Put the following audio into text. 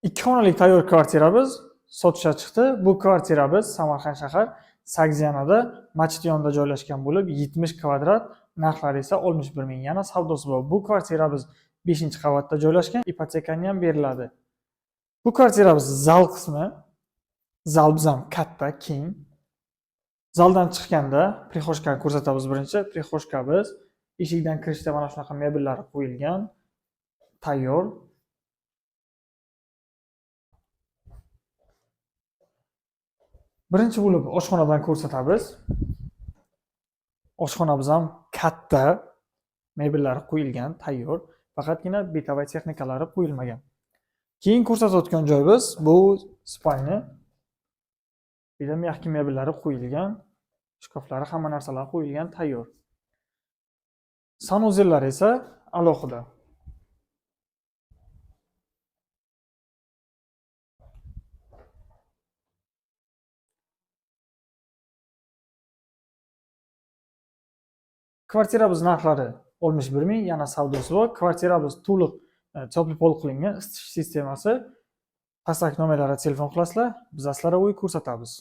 Ikki xonali tayyor kvartiramiz sotishga chiqdi. Bu kvartiramiz Samarqand shahar Sagziyanada masjid yonida joylashgan bo'lib, 70 kvadrat, narxlari esa 61 ming. Yana savdosi bor. Bu kvartiramiz 5-qavatda joylashgan, ipotekani ham beriladi. Bu kvartiramiz zal qismi. Zal biz ham katta, keng. Zaldan chiqqanda прихожка ni ko'rsatamiz birinchi. Прихожка biz eshikdan kirishda mana shunaqa mebellar qo'yilgan, tayyor. Birinchi bo'lib oshxonadan ko'rsatamiz. Oshxonamiz ham katta, mebellar qo'yilgan, tayyor. Faqatgina бытовой texnikalari qo'yilmagan. Keyin ko'rsatayotgan joyimiz bu спальня. Bu yerda мягкий mebellari qo'yilgan, shkaflari, hamma narsalar qo'yilgan, tayyor. Санузел lar esa alohida. Kvartiramiz narxlari 61 ming, yana savdosi bor. Kvartiramiz to'liq тёплый пол qilingan, isitish sistemasi. Pastdagi nomerlarga telefon qilasizlar, biz sizlarga uy ko'rsatamiz.